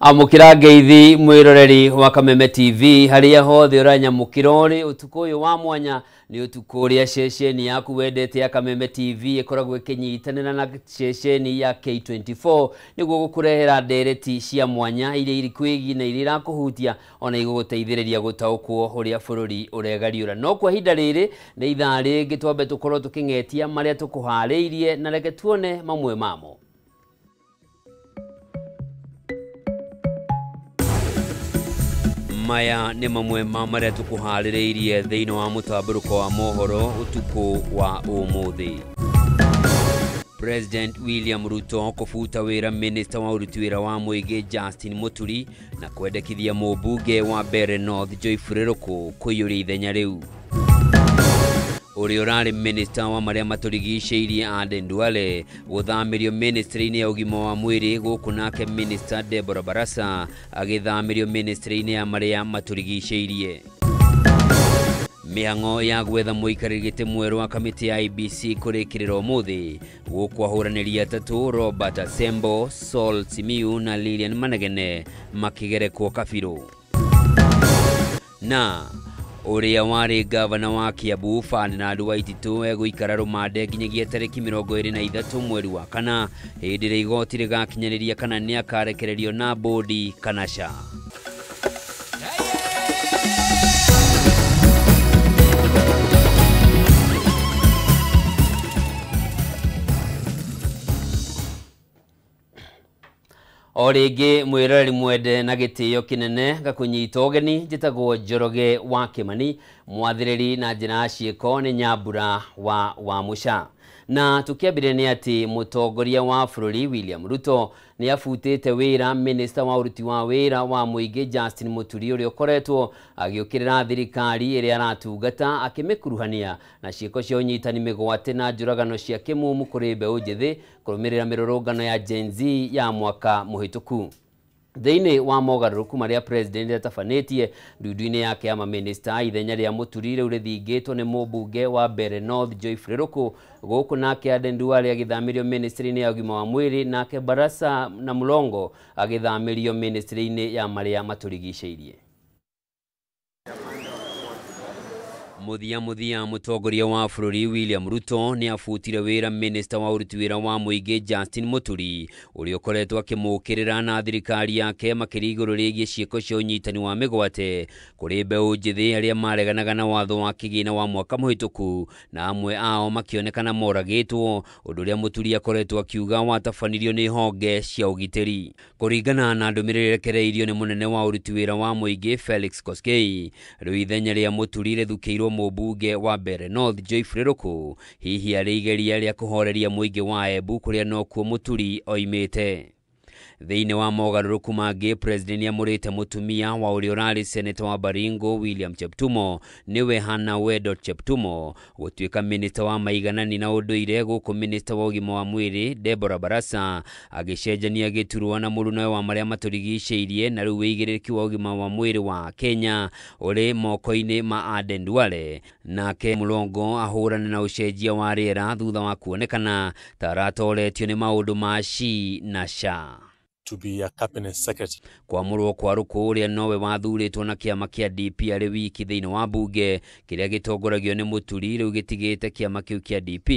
Amũkĩra ngeithi mwĩroreri wa Kameme TV harĩa hothe ũranyamũkĩra ũrĩ ũtukũ ũyũ wa mwanya nĩ ũtukũ ũrĩa ceceni yaku wendete ya Kameme TV ĩkoragwo ĩkĩnyitanĩra na ceceni ya K24 nĩguo gũkũrehera ndereti cia mwanya iria ikwĩgiĩ na iria irakũhutia ona igũgũteithĩrĩria gũtaũkwo ũrĩa bũrũri ũregariũra. No kwa ihinda rĩrĩ nĩ ithaa rĩngĩ twambe tũkorwo tũkĩng'etia marĩa tũkũharĩirie na reke tuone mamwe mamo. Maya nĩ mamwe ma marĩa tũkũharĩrĩirie thĩinĩ wa mũtambũrũko wa mohoro ũtukũ wa ũmũthĩ. President William Ruto kũbuta wĩra Minister wa ũruti wĩra wa mũingĩ Justin Muturi na kwendekithia mũmbunge wa Mbeere North Joyfrey Ruku kũiyũria ithenya rĩu. Ũrĩa ũrarĩ Minister wa marĩa matũrigicĩirie Aden Duale gũthamĩrio ministry-inĩ ya ũgima wa mwĩrĩ gũkũ nake Minister Deborah Barasa agĩthamĩrio ministry-inĩ ya marĩa matũrigicĩirie. Mĩhang'o ya gwetha mũikarĩri gĩtĩ mwerũ wa kamĩtĩ ya IEBC kũrĩkĩrĩra ũmũthĩ gũkũ ahũranĩri atatũ Robert Asembo, Saul Simiyu na Lilian Manegene makĩgerekwo kabirũ. Na ũrĩa warĩ gavana wa Kiambu Ferdinand Waititu egũikara rũmande nginyagia tarĩki 23 mweri wa kana hĩndĩ ĩrĩa igoti rĩgakinyanĩria kana nĩakarekererio na bodi kana ca. O rĩngĩ mwĩroreri mwende na gĩtĩo kĩnene ngakũnyita ũgeni njĩtagwo Njoroge wa Kĩmani mwathĩrĩri na njĩra ya ciĩko nĩ Nyambura wa Wamũca. Na tũkĩambĩrĩria nĩ atĩ mũtongoria wa bũrũri William Ruto nĩ abutĩte wĩra Minister wa ũruti wa wĩra wa mũingĩ Justin Muturi ũrĩa ũkoretwo agĩũkĩrĩra thirikari ĩrĩa aratungata akĩmĩkuruhania na ciĩko cia ũnyitani mĩgwate na njũragano cia kĩmumu kũrĩ mbeũ njĩthĩ kũrũmĩrĩra mĩrũrũngano ya Gen Z ya mwaka mũhĩtũku. Thĩinĩ wa mogarũrũku marĩa president atabanĩtie ndundu-inĩ yake ya maminista ithenya rĩa Muturi rĩu rĩthingĩtwo nĩ mũmbunge wa Mbeere North Joyfrey Ruku gũkũ nake Aden Duale agĩthamĩrio ministry-inĩ ya ũgima wa mwĩrĩ nake Barasa na Mulongo agĩthamĩrio ministry-inĩ ya marĩa matũrigicĩirie. Mũthia mũtongoria wa bũrũri William Ruto nĩ abutire wĩra Minister wa ũruti wĩra wa mũingĩ Justin Muturi ũrĩa ũkoretwo akĩmũũkĩrĩra na thirikari yake makĩria igũrũ rĩgiĩ ciĩko cia ũnyitani wa mĩgwate kũrĩ mbeũ njĩthĩ arĩa mareganaga na watho wa kĩgĩna wa mwaka mũhĩtũku na amwe ao makĩonekana moragĩtwo ũndũ ũrĩa Muturi akoretwo akiuga watabanirio nĩ honge cia ũgitĩri. Kũringana na ndũmĩrĩri ĩrekereirio nĩ mũnene wa ũruti wĩra wa mũingĩ Felix Koskei, rĩu ithenya rĩa Muturi rĩthukĩirwo mũmbunge wa Mbeere North Joyfrey Ruku hihi arĩ igeria rĩa kũhoreria mũingĩ wa Embu kũrĩa nokuo Muturi oimĩte. Thĩinĩ wa mogarũrũku mangĩ, President nĩamũrĩte mũtumia wa ũrĩa ũrarĩ Senator wa Baringo William Cheptumo nĩwe Hannah Wedot Cheptumo gũtuĩka Minister wa maiganani na ũndũire gũkũ Minister wa ũgima wa mwĩrĩ Deborah Barasa agĩcenjania gĩturwa na mũrunawe wa marĩa matũrigicĩirie na rĩu wĩigĩrĩrĩki wa ũgima wa mwĩrĩ wa Kenya ũrĩ moko-inĩ ma Aden Duale nake Mulongo ahũrane na ũcenjia wa rĩera thutha wa kuonekana ta aratoretio nĩ maũndũ ma SHI na SHA. To be a cabinet secretary. Kwamũrwo kwa Ruku ũrĩa nowe wathurĩtwo na kĩama kĩa DP arĩ wiki thĩinĩ wa mbunge kĩrĩa gĩtongoragio nĩ Muturi rĩu gĩtigĩte kĩama kĩu kĩa DP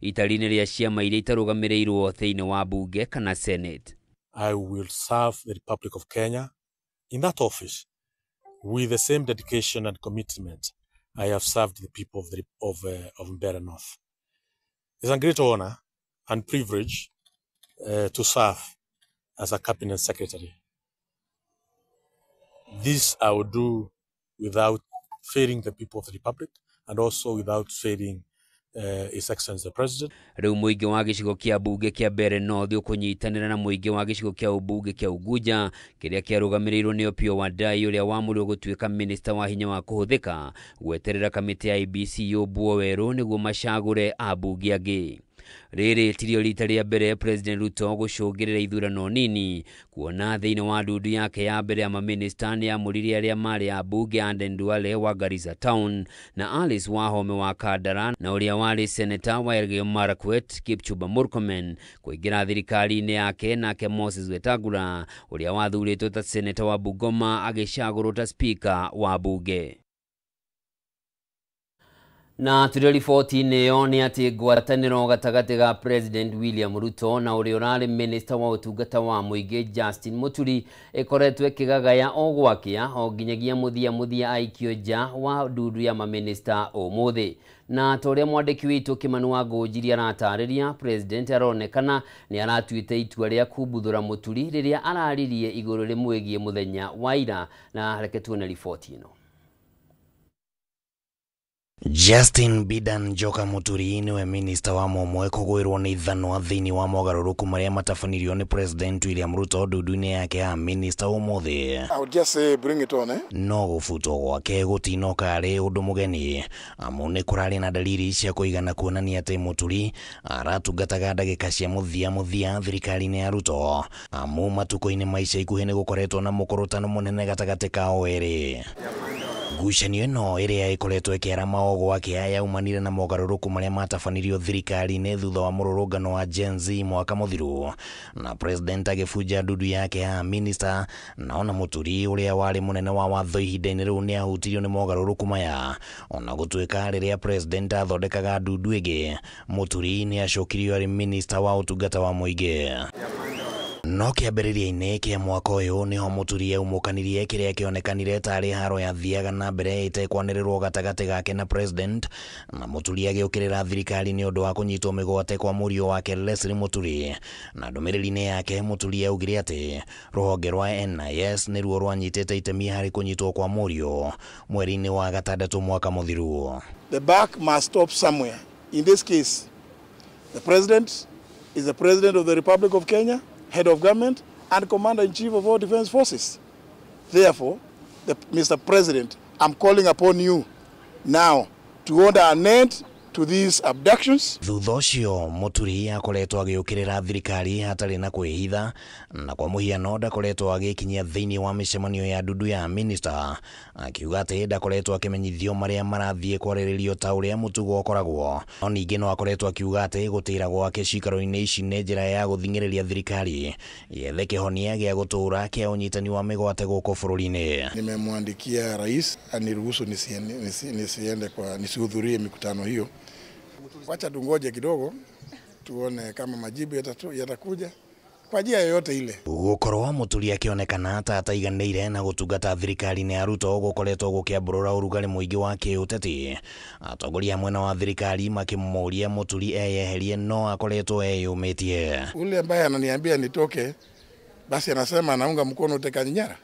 itari-inĩ rĩa ciama iria itarũgamĩrĩirwo thĩinĩ wa mbunge kana Senate. I will serve the Republic of Kenya in that office with the same dedication and commitment I have served the people of Mbeere North. It's a great honor and privilege to serve as a cabinet secretary. This I will do without failing the people of the Republic and also without failing His Excellency the President. Rĩu mũingĩ wa gĩcigo kĩa mbunge kĩa Mbeere North ũkũnyitanĩra na mũingĩ wa gĩcigo kĩa ũmbunge kĩa Unguja kĩrĩa kĩarũgamĩrĩirwo nĩ Opiyo Wandayi ũrĩa wamũrirwo gũtuĩka Minister wa hinya wa kũhũthĩka gweterera kamĩtĩ ya IEBC yũmbwo werũ nĩguo macagũre ambunge angĩ. Rĩrĩ tirio rita rĩa mbere President Ruto gũcũngĩrĩra ithurano nini, kuona thĩinĩ wa ndundu yake ya mbere ya maminista nĩ amũrire arĩa marĩ ambunge Aden Duale wa Garissa Town na Alice Wahome wa Kandara na ũrĩa warĩ seneta wa Elgeyo Marakwet Kipchumba Murkomen kũingĩra thirikari-inĩ yake, nake Moses Wetangula ũrĩa wathurĩtwo ta seneta wa Bungoma agĩcagũrwo ta speaker wa bunge. Na tũrĩ riboti-inĩ ĩyo nĩ atĩ ngwatanĩro gatagatĩ ga President William Ruto na ũrĩa ũrarĩ minister wa ũtungata wa mũingĩ Justin Muturi ĩkoretwo ĩkĩgagaya o gwakĩa o nginyagia mũthia aikio nja wa ndundu ya maminista ũmũthĩ. Na ta ũrĩa mwandĩki witũ Kimani wa Ngũnjiri aratarĩria, President aronekana nĩ aratuĩte itua rĩa kumbuthũra Muturi rĩrĩa araririe igũrũ rĩmwĩgiĩ mũthenya wa ira. Na reke tuone riboti ĩno. Justin Bidan Njoka Muturi niwe minista wa momwe kũgwĩrwo nĩ ithanwa thĩinĩ wa mogarũrũku marĩa matabanirio nĩ President William Ruto ndundu-inĩ yake ya minista ũmũthĩ. I would just say bring it on, eh? No gũbutwo gwake gũtinoka arĩ ũndũ mũgeni, amu nĩ kũrarĩ na dalili cia kũigana kuonania atĩ Muturi aratungataga ndagĩka cia mũthia thirikari-inĩ ya Ruto, amu matukũ-inĩ ma ica ikuhĩ nĩ gũkoretwo na mũkũrũtano mũnene gatagatĩ kao erĩ. Ngucanio ĩno ĩrĩa ĩkoretwo ĩkĩarama o gwakĩa yaumanire na mogarũrũku marĩa matabanirio thirikari-inĩ thutha wa mũrũrũngano wa Gen Z mwaka mũthiru, na President agĩbunja ndundu yake ya minista, na ona Muturi ũrĩa warĩ mũnene wa watho ihinda-inĩ rĩu nĩ ahutirio nĩ mogarũrũku maya. Ona gũtuĩka rĩrĩa President athondekaga ndundu ĩngĩ, Muturi nĩ acokirio arĩ minista wa ũtungata wa mũingĩ. No kĩambĩrĩria-inĩ kĩa mwaka ũyũ nĩho Muturi aumũkanirie kĩrĩa kĩonekanire tarĩ haro yathiaga na mbere ĩtekwanĩrĩrwo gatagatĩ gake na President, na Muturi agĩũkĩrĩra thirikari nĩ ũndũ wa kũnyitwo mĩgwate kwa mũriũ wake Leslie Muturi. Na ndũmĩrĩri-inĩ yake Muturi augire atĩ rũhonge rwa NIS nĩruo rwanyitĩte itemi harĩ kũnyitwo kwa mũriũ mweri-inĩ wa gatandatũ mwaka mũthiru. The buck must stop somewhere. In this case, the President is the President of the Republic of Kenya, head of government and commander-in-chief of all defense forces. Therefore, Mr. President, I'm calling upon you now to order an end to these abductions. Thutha ũcio Muturi akoretwo agĩũkĩrĩra thirikari hatarĩ na kwĩhitha, na kwa mũhiano ndakoretwo agĩkinyia thĩinĩ wa mĩcemanio ya ndundu ya minista, akiuga atĩ ndakoretwo akĩmenyithio marĩa marathiĩ kwarĩrĩrio ta ũrĩa mũtugo ũkoragwo. No ningĩ no akoretwo akiuga atĩ gũtĩra gwake ciikaro-inĩ ici nĩ njĩra ya gũthing'ĩrĩria thirikari yethe kĩhonia gĩa gũtũũra kĩa ũnyitani wa mĩgwate gũkũ bũrũri-inĩ. Nimemwandikia rais aniruhusu nisiende kwa nisihudhurie mikutano hiyo. Wacha tungoje kidogo tuone kama majibu yatakuja kwa njia yoyote ile. Gukorwo Muturi akionekana ta ataiganĩire na gũtungata thirikari-inĩ ya Ruto gũkoretwo gũkĩambũrũra ũrugarĩ mũingĩ wa kĩũteti. Atongoria mwena wa thirikari makĩmũũria Muturi eyeherie no akoretwo eyũmĩtie. Ule ambaye ananiambia nitoke basi anasema anaunga mkono utekaji nyara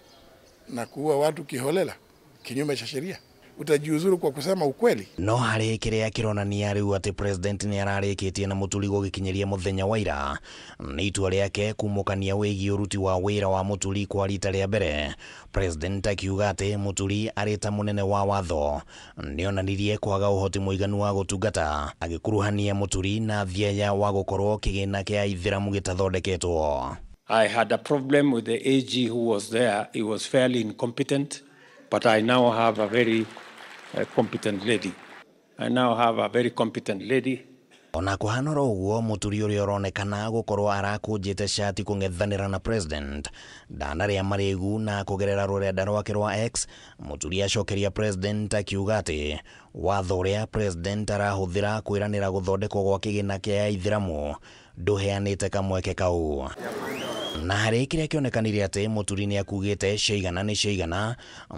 na kuua watu kiholela kinyume cha sheria. Utajiuzuru kwa kusema ukweli. No harĩ kĩrĩa kĩronania rĩu atĩ President nĩ ararĩkĩtie na Muturi gũgĩkinyĩria mũthenya wa ira nĩ itua rĩake kumũkania wĩgiĩ ũruti wa wĩra wa Muturi kwa rita rĩa mbere. President akiuga atĩ Muturi arĩ ta mũnene wa watho nĩonanirie kwaga ũhoti mũiganu wa gũtungata, agĩkuruhania Muturi na thieya wa gũkorwo kĩgĩna kĩa Ithĩramu gĩtathondeketwo. I had a problem with the AG who was there. He was fairly incompetent, but I now have a very competent lady. I now have a very competent lady. Ona kũhanora ũguo Muturi ũrĩa ũronekana gũkorwo arakũnjĩte cati kũng'ethanĩra na President ndanarĩa marĩgu, na kũgerera rũrenda rwake rwa X Muturi acokeria President akiuga atĩ watho ũrĩa President arahũthĩra kwĩranĩra gũthondekwo gwa kĩgĩna kĩa Ithĩramu ndũheanĩte kamweke kau. Na harĩ kĩrĩa kĩonekanire atĩ Muturi nĩ akugĩte ciaigana nĩ ciaigana,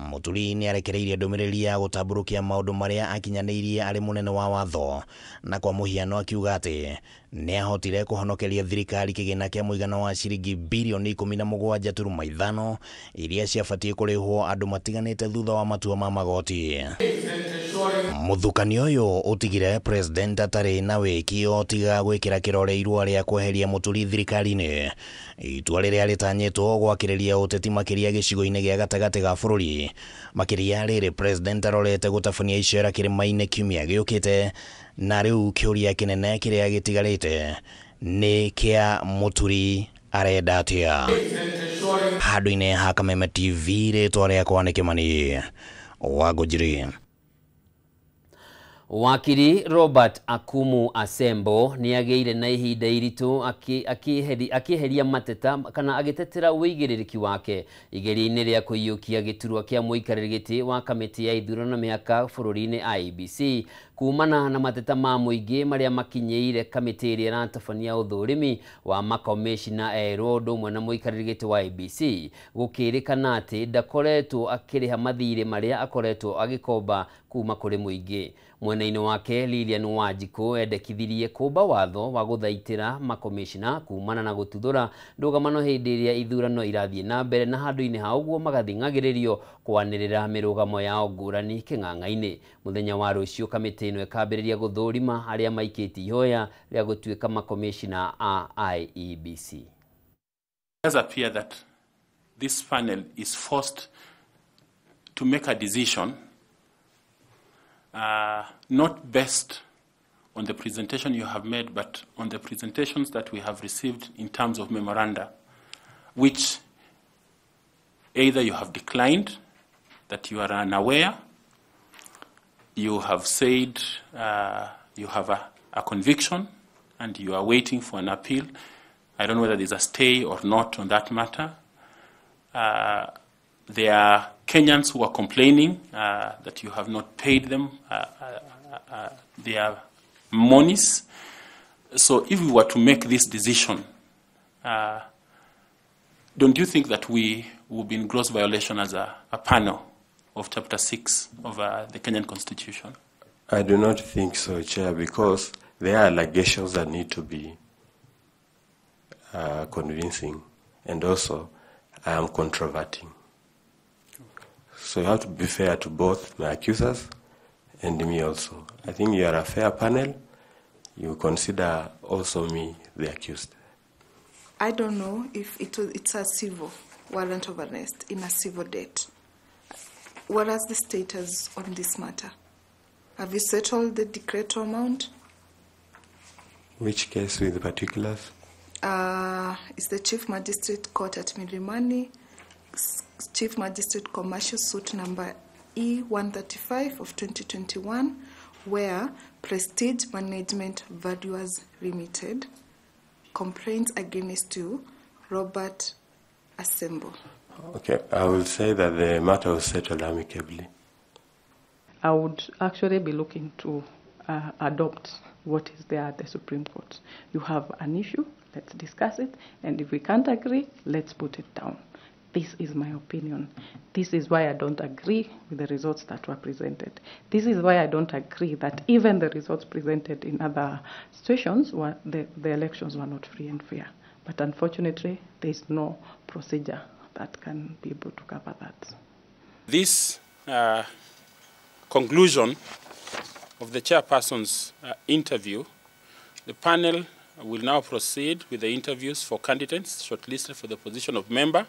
Muturi nĩ arekereirie ndũmĩrĩri ya gũtambũrũkia maũndũ marĩa akinyanĩirie arĩ mũnene wa watho, na kwa mũhiano akiuga atĩ nĩ ahotire kũhonokeria thirikari kĩgĩna kĩa mũigana wa ciringi birioni 17.5 iria ciabatiĩ kũrĩhwo andũ matiganĩte thutha wa matua ma magoti. Mũthukanio ũyũ ũtigire president atarĩ na wĩki o tiga gwĩkĩra kĩrore irũa rĩa kweheria Mũturi thirikari-inĩ, itua rĩrĩa rĩtanyĩtwo gwakĩrĩria ũteti makĩria gĩcigo-inĩ gĩa gatagatĩ ga bũrũri, makĩria rĩrĩ president arorete gũtabania icera kĩrĩma-inĩ kiumia gĩũkĩte, na rĩu kĩũria kĩnene kĩrĩa gĩtigarĩte nĩ kĩa Mũturi arenda atĩa. Handũ-inĩ ha Kameme TV, rĩtwa rĩakwa nĩ Kĩmani wa Ngũnjiri. Wakiri Robert Akumu Asembo nĩ agĩire na ihinda iritũ akĩeheria mateta kana agĩtetera ũigĩrĩrĩki wake igeria-inĩ rĩa kũiyũkia gĩturwa kĩa mũikarĩri gĩtĩ wa kamĩtĩ ya ithurano na mĩhaka bũrũri-inĩ IEBC kumana na mateta ma mũingĩ marĩa makinyĩire kamĩtĩ ĩrĩa ĩratabania ũthũrimi wa makomishina erũ ũndũ ũmwe na mũikarĩri gĩtĩ wa IEBC gũkĩrĩkana atĩ ndakoretwo akĩrĩha mathirĩ marĩa akoretwo agĩkomba kuma kũrĩ mũingĩ. Mwena-inĩ wake Lilian Wanjikũ endekithirie kũmba watho wa gũthaitĩra makomishina kumana na gũtuthũra ndũgamano hĩndĩ ĩrĩa ithurano irathiĩ na mbere na handũ-inĩ ha ũguo magathing'agĩrĩrio kwanĩrĩra mĩrũgamo yao ngũrani kĩng'ang'a-inĩ. Mũthenya wa rũciũ kamĩtĩ ĩno ĩkambĩrĩria gũthũrima arĩa maikĩtie ihoya rĩa gũtuĩka makomishina a IEBC. It does appear that this panel is forced to make a decision not based on the presentation you have made, but on the presentations that we have received in terms of memoranda, which either you have declined, that you are unaware, you have said you have a conviction and you are waiting for an appeal. I don't know whether there's a stay or not on that matter. There are Kenyans who are complaining that you have not paid them their monies. So if we were to make this decision, don't you think that we would be in gross violation as a panel of Chapter 6 of the Kenyan Constitution? I do not think so, Chair, because there are allegations that need to be convincing, and also I am controverting. So you have to be fair to both my accusers and me also. I think you are a fair panel. You consider also me the accused. I don't know if it's a civil warrant of arrest in a civil debt. What is the status on this matter? Have you settled the decretal amount? Which case with the particulars? It's the Chief Magistrate Court at Milimani, Chief Magistrate Commercial Suit number E135 of 2021, where Prestige Management Valuers Limited complaints against you, Robert Asembo. Okay, I will say that the matter was settled amicably. I would actually be looking to adopt what is there at the Supreme Court. You have an issue, let's discuss it, and if we can't agree, let's put it down. This is my opinion. This is why I don't agree with the results that were presented. This is why I don't agree that even the results presented in other situations, were the elections were not free and fair. But unfortunately, there is no procedure that can be able to cover that. This conclusion of the chairperson's interview, the panel will now proceed with the interviews for candidates shortlisted for the position of member.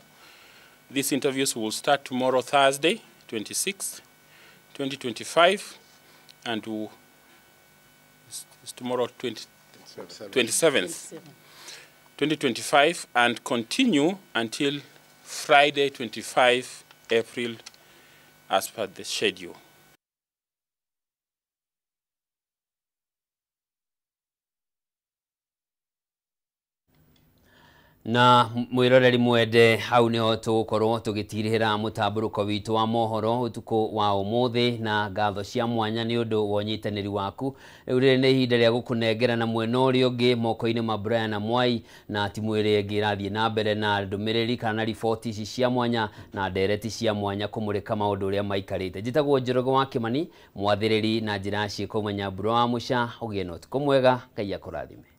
These interviews will start tomorrow, Thursday, 26th, 2025, and will, it's tomorrow, 27th, 2025, and continue until Friday, 25 April, as per the schedule. Na mwiroreri mwende hau niho tugukorwo tugitirihira mutamburuko witu wa mohoro utuku wa umuthi na ngatho cia mwanya ni undu wa unyitaniri waku. Riu riri ni ihinda ria gukunengera na mwena uria ungi moko-ini ma Brian na Mwai na timu iria ingi irathie na mbere na ndumiriri kana na riboti ici cia mwanya na ndereti cia mwanya kumurika maundu uria maikarite. Njitagwo Njoroge wa Kimani, mwathiriri na njira ya ciiko Manyambura wa Muca. Ugie na utuku mwega, Ngai akurathime.